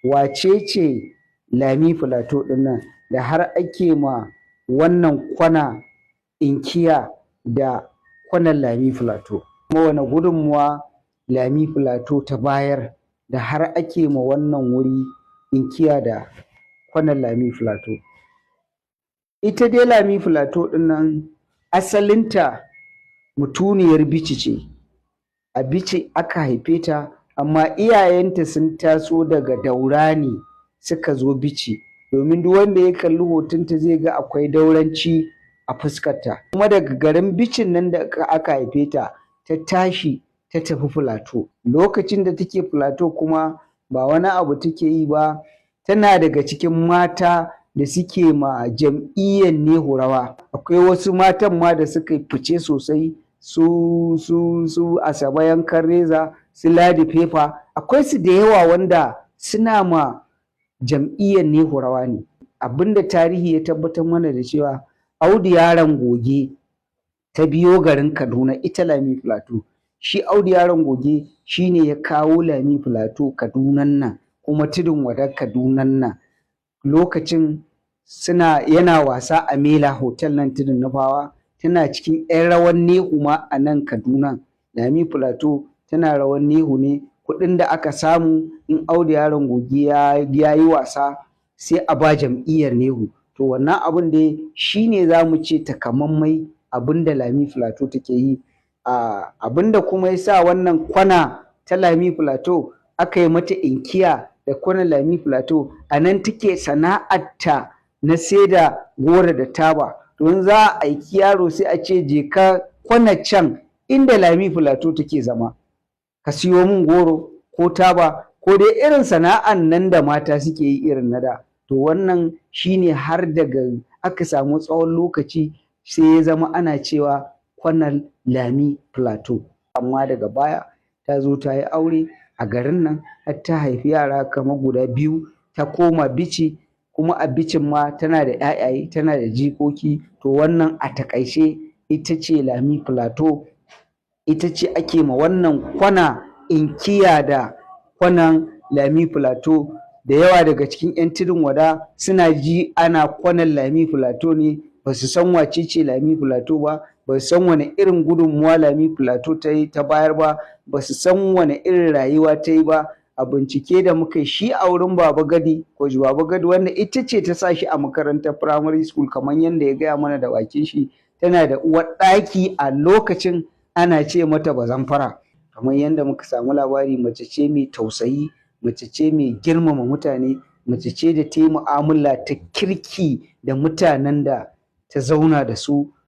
Wace ce Lami Plateau ɗin nan da har ake ma wannan kwana inkiya da kwanan Lami Plateau? Kuma wane gudunmuwa Lami Plateau ta bayar da har ake ma wannan wuri inkiya da kwanan Lami Plateau? Ita dai Lami Plateau ɗin nan, asalinta mutuniyar Bichi ce. A Bichi aka haife ta, amma iyayenta sun taso daga Daura ne suka zo Bichi, domin duk wanda ya kalli hotonta zai ga akwai Dauranci a fuskarta. Kuma daga garin Bicin nan da aka haife ta, ta tashi ta tafi Plateau. Lokacin da take Plateau kuma, ba wani abu take yi ba, tana daga cikin mata da suke ma jam'iyyar Nehu rawa. Akwai wasu matan ma da suka fice sosai, su Asabe Yankan Reza, su Ladi Fefa, akwai su da yawa wanda suna ma jam'iyyar Nehu rawa ne. Abinda tarihi ya tabbatar mana da cewa Audu Yaron Goge ta biyo garin Kaduna, ita Lami Plateau. Shi Audu Yaron Goge shine ya kawo Lami Plateau Kadunan nan, kuma Tudun Wadar Kadunan nan. Lokacin suna yana wasa a Mela Hotel nan Tudun Nufawa, tana cikin 'yan rawan Nehu ma a nan Kaduna. Lami Plateau tana rawan Nehu ne. Kuɗin da aka samu in Audu Yaron Goge ya yi wasa, sai a ba jam'iyyar Nehu. To, wannan abun dai shine za mu ce takamammai abin da Lami Plateau take yi. Abin da kuma ya sa wannan kwana ta Lami Plateau aka yi mata inkiya da kwanan Lami Plateau, a nan take sana'arta na saida goro da taba. To, in za a aiki yaro, sai a ce, "Je ka kwana can inda Lami Plateau take zama, ka siyo min goro ko taba," ko dai irin sana'an nan da mata suke yi irin na da. To, wannan shine har daga aka samu tsawon lokaci, sai ya zama ana cewa kwanan Lami Plateau. Amma daga baya ta zo ta yi aure a garin nan, har ta haifi yara kamar guda biyu. Ta koma Bici, kuma a Bicin ma tana da 'ya'yaye, tana da jikoki. To, wannan a taƙaice ita ce Lami Plateau, ita ce ake ma wannan kwana inkiya da kwanan Lami Plateau. Da yawa daga cikin 'yan Tudun Wada suna ji ana kwanan Lami Plateau ne, ba su san wace ce Lami Plateau ba, ba su san wane irin gudunmuwa Lami Plateau ta yi ta bayar ba, ba su san wane irin rayuwa ta yi ba. A bincike da muka yi shi a wurin Baba Gadi ko Baba Gadi, wanda ita ce ta sa shi a makarantar primary school, kamar yadda ya gaya mana da bakin shi, tana da uwar ɗaki a lokacin, ana ce mata Bazamfara. Kamar yadda muka samu labari, mace ce mai tausayi, mace ce mai girmama mutane, mace ce da ta yi mu'amala ta kirki da mutanen da ta zauna da su.